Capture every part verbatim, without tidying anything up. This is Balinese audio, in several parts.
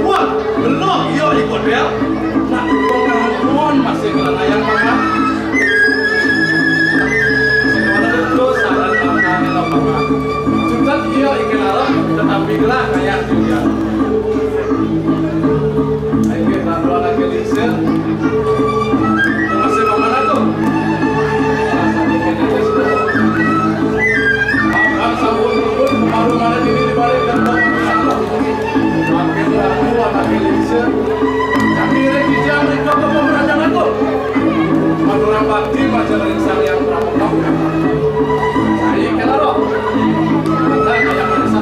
Wah, belum, yo ikut bel. Nak pengakuan masih kena ayam paman. Sekolah itu salah tanah lo paman. Sudah dia ikan alam, tetapi gelah kayak dia. Ayo, kita dua lagi lingser. Masih paman aku. Makan sabun rukun, baru mana diri di balik dan makin ragu anak Indonesia. Kami rek dijam di kota pemerajan aku. Madura bakti pacar ring sang yang pramuka. Saya kena roh. Saya yang merasa.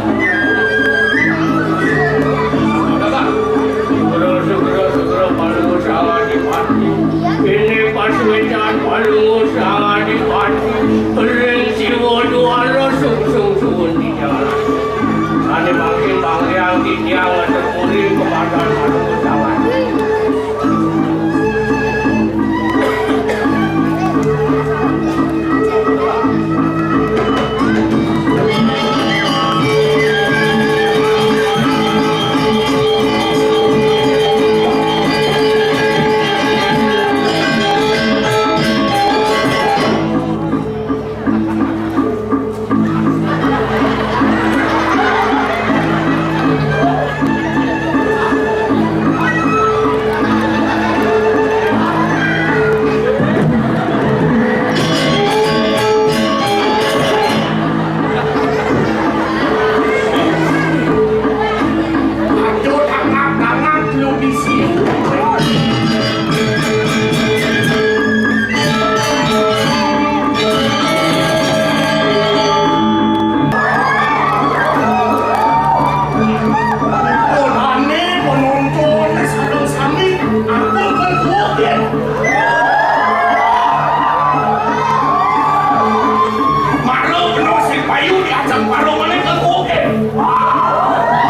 Parung meneh ke kuke.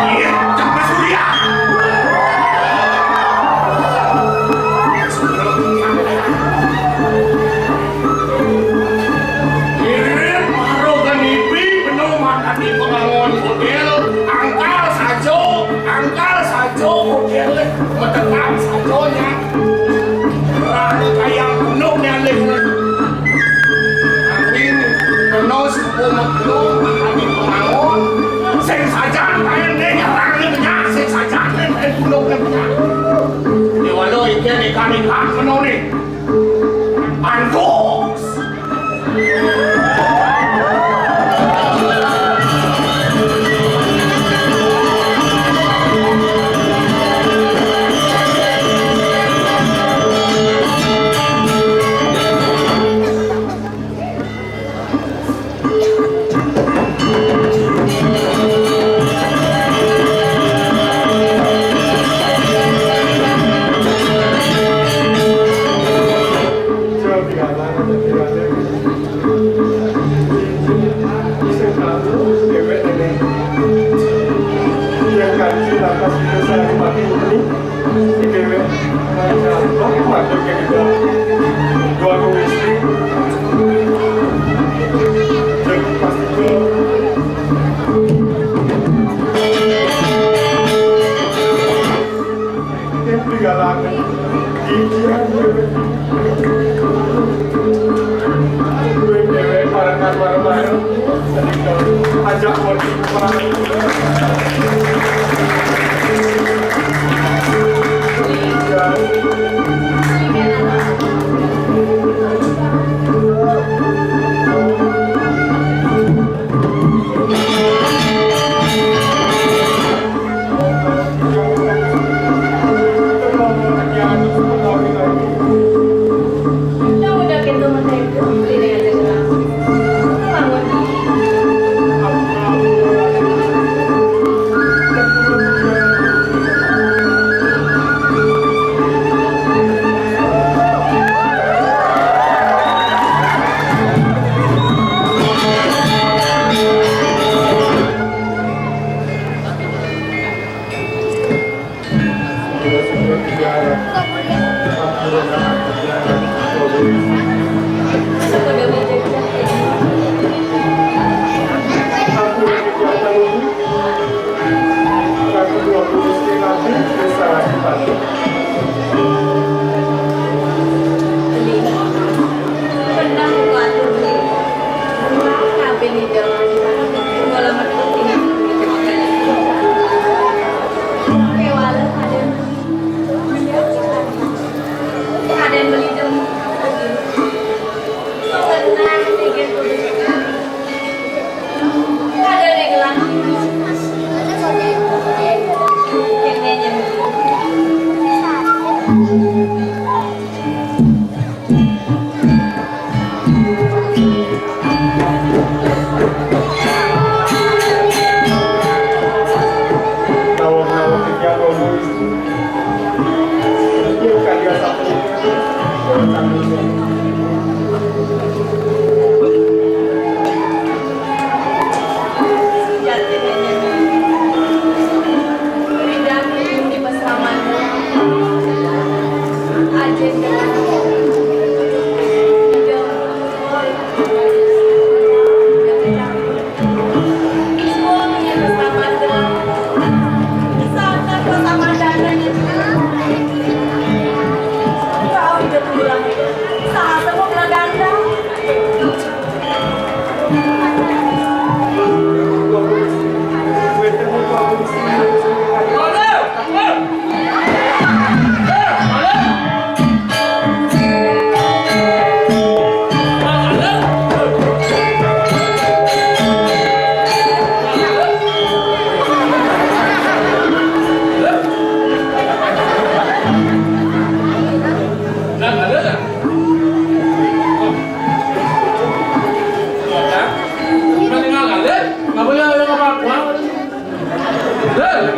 Iya, jangan surya. Ngirim maro kanipi beno makan di pengangon hotel, angkal sajo, angkal sajo hotel, metekan sajo nya. Rani kayang penuh nyalih. Angin kena suku mekelo makan di pengangon, sing sajan kain deh nyerang ni banyak, sing sajan kain penuh ni banyak. Di walau ikan ikan ikan penuh ni. Antus. Yang kanti lantas kita sehari mati ini. Iki wis matur ke kita. Dua komisi. Jadi pasti ke yang digalakkan. Iki yang gue dewe para marah-marah. Ajak kopi.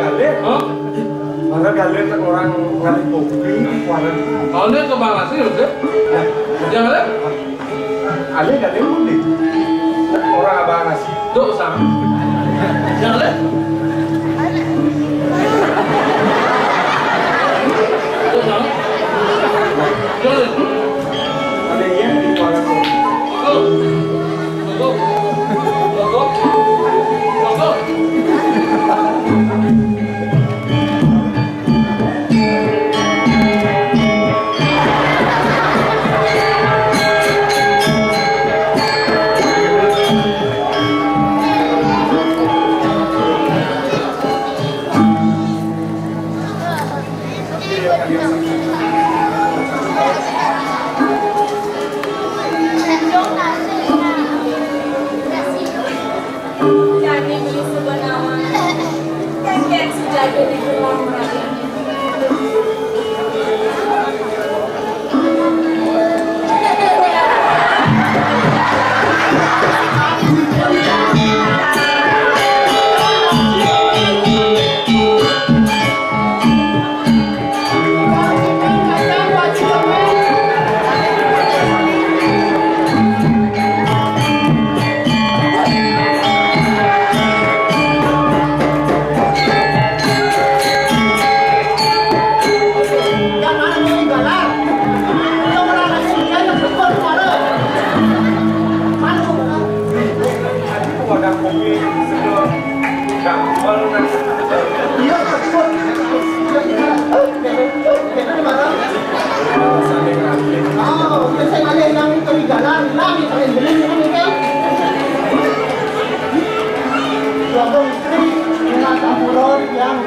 Galer? Hah? Mana galer orang ngalih kopi, warung. Kalau dia ke Bang Nasir, udah? Ya. Jangan, ya? Alih galer pun deh. Orang Abang Nasir. Duduk, Sang. Jangan, leh. Duduk, Sang. Jangan, leh. Ada yang di luar aku. Duduk. Duduk. Duduk. Duduk. Kami beli sebuah nama. Kan kayak si jago di rumah. Oh, biasanya ada yang ketinggalan, lagi paling beli ini kan. Dua puluh istri, dengan campuran yang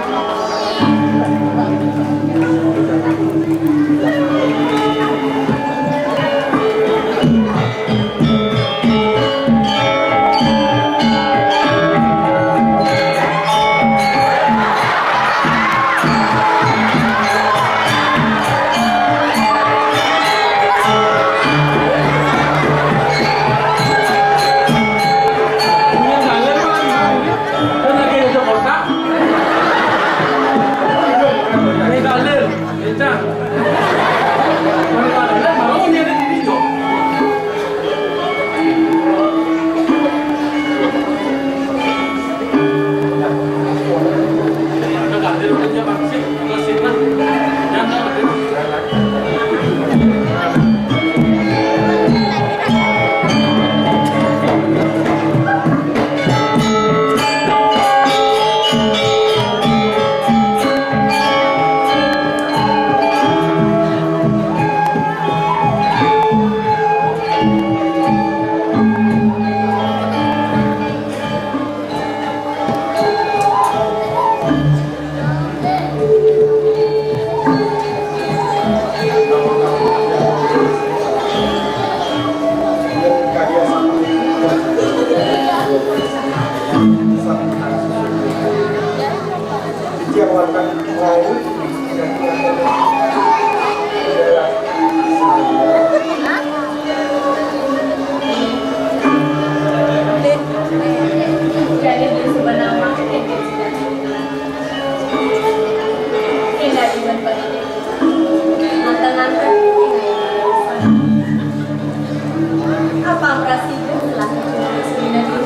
Jadi, di sebenarnya, Indah di Mantan-mantan, apa prasida telah terjadi sebenarnya?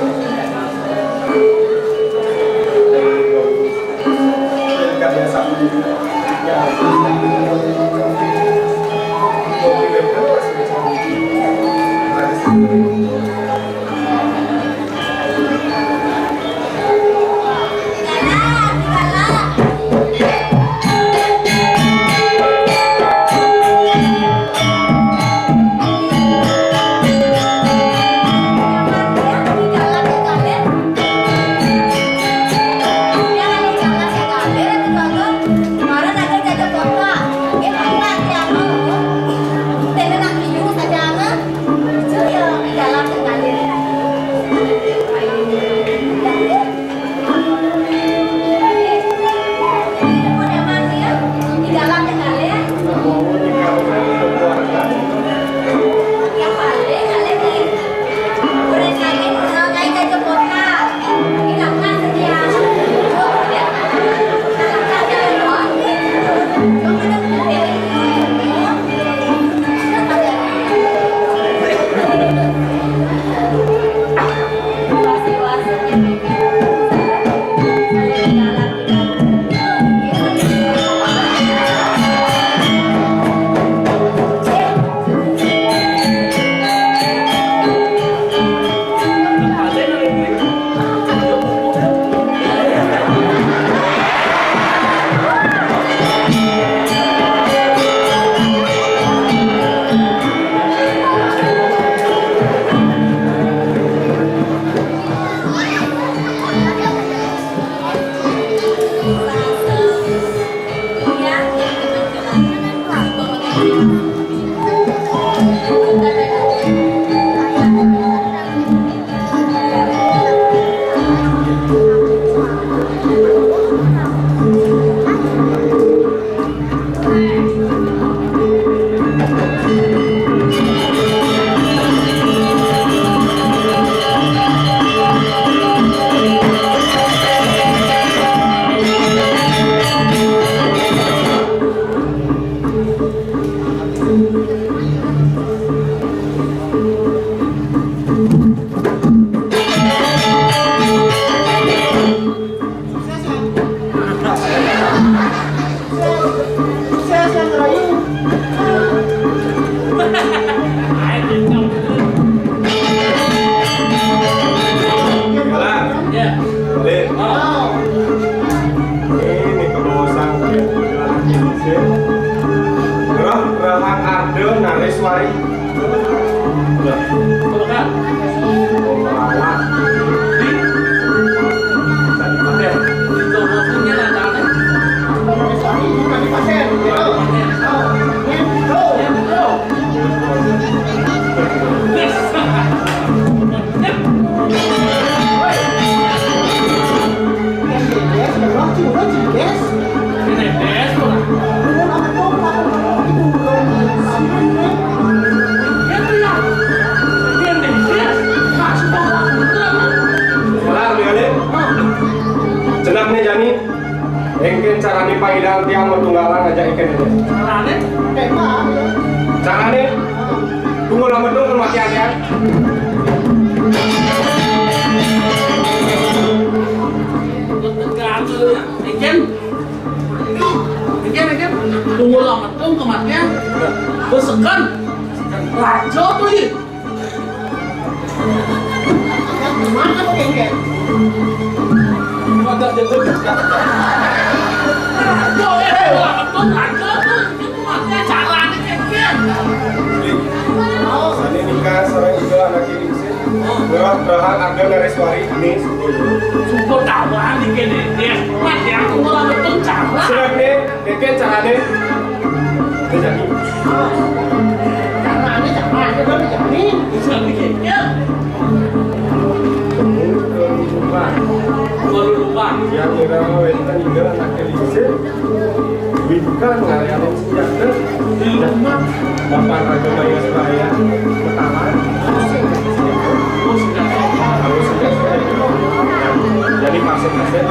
Lé. Ini kebawa sangkep, jalan sisir. Roh, rohan ada, naris wari. Lah, kok kan? Oh, melawat. Di? Tadi pakai. Itu maksudnya lah, jangan. Naris wari, bukan di pasir, gitu. Bukan di pasir. Oh, gitu. Gitu. Yes. Cenah, Ning, Ning. Éngkén carané pangidang tiang matunggalan ngajak éngkén. Carané? Carané? Tunggu lah, betul, kematian ya. Éngkén, éngkén, éngkén. Tunggu lah, betul, kematian. Besekan. Raja tuh, iya. Mana tuh, éngkén? Ada jatuh. Yo, eh, lah, betul, raja tuh. Carané, éngkén. Sané nikah sareng Iga anak ini sih. Berah-berahan ada naris wari ini. Sumpah kawan di kéné. Ya, mat ya, aku malah betul cara. Sedang nih, éngkén carané. Udah jadi. Carané, carané, udah jadi. Bisa bikin, ya. Temu ke rumah. Kalau rumah. Yang ira wénten Iga anak ini sih. Wikan ngarianin senjata. Bapak Raja Mayasraya. Pertama. Pusing. Pusing. Kalau senjata. Jadi pasir-pasir.